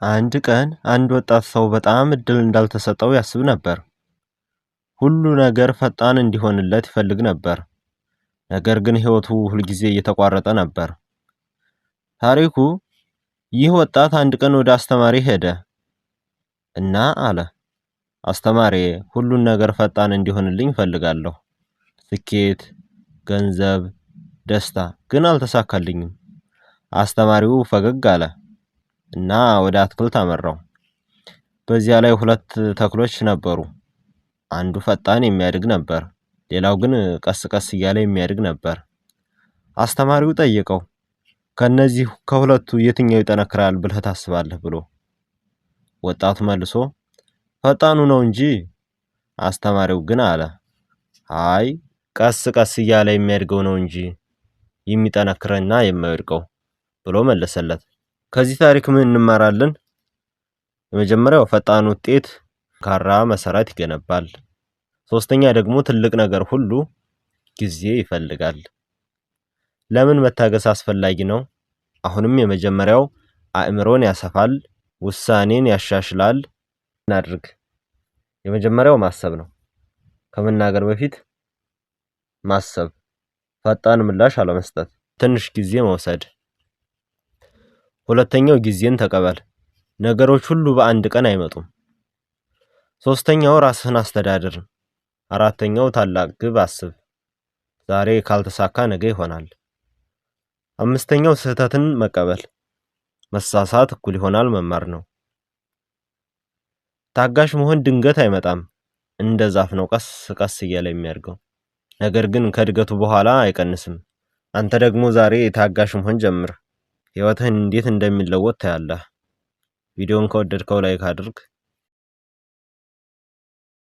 አንድ ቀን አንድ ወጣት ሰው በጣም እድል እንዳልተሰጠው ያስብ ነበር። ሁሉ ነገር ፈጣን እንዲሆንለት ይፈልግ ነበር። ነገር ግን ሕይወቱ ሁልጊዜ እየተቋረጠ ነበር። ታሪኩ ይህ ወጣት አንድ ቀን ወደ አስተማሪ ሄደ እና አለ፣ አስተማሪዬ፣ ሁሉን ነገር ፈጣን እንዲሆንልኝ እፈልጋለሁ። ስኬት፣ ገንዘብ፣ ደስታ ግን አልተሳካልኝም። አስተማሪው ፈገግ አለ እና ወደ አትክልት አመራው። በዚያ ላይ ሁለት ተክሎች ነበሩ። አንዱ ፈጣን የሚያድግ ነበር፣ ሌላው ግን ቀስ ቀስ እያለ የሚያድግ ነበር። አስተማሪው ጠየቀው፣ ከነዚህ ከሁለቱ የትኛው ይጠነክራል ብለህ ታስባለህ ብሎ። ወጣቱ መልሶ ፈጣኑ ነው እንጂ። አስተማሪው ግን አለ፣ አይ ቀስ ቀስ እያለ የሚያድገው ነው እንጂ የሚጠነክርና የማይወድቀው ብሎ መለሰለት። ከዚህ ታሪክ ምን እንማራለን? የመጀመሪያው ፈጣን ውጤት ጠንካራ መሰረት ይገነባል። ሶስተኛ ደግሞ ትልቅ ነገር ሁሉ ጊዜ ይፈልጋል። ለምን መታገስ አስፈላጊ ነው? አሁንም የመጀመሪያው አእምሮን ያሰፋል፣ ውሳኔን ያሻሽላል። እናድርግ። የመጀመሪያው ማሰብ ነው። ከመናገር በፊት ማሰብ፣ ፈጣን ምላሽ አለመስጠት፣ ትንሽ ጊዜ መውሰድ። ሁለተኛው ጊዜን ተቀበል። ነገሮች ሁሉ በአንድ ቀን አይመጡም። ሶስተኛው ራስህን አስተዳድር። አራተኛው ታላቅ ግብ አስብ። ዛሬ ካልተሳካ ነገ ይሆናል። አምስተኛው ስህተትን መቀበል። መሳሳት እኩል ይሆናል መማር ነው። ታጋሽ መሆን ድንገት አይመጣም። እንደ ዛፍ ነው ቀስ ቀስ እያለ የሚያድገው። ነገር ግን ከእድገቱ በኋላ አይቀንስም። አንተ ደግሞ ዛሬ ታጋሽ መሆን ጀምር። ሕይወትህን እንዴት እንደሚለወጥ ታያለህ። ቪዲዮን ከወደድከው like አድርግ።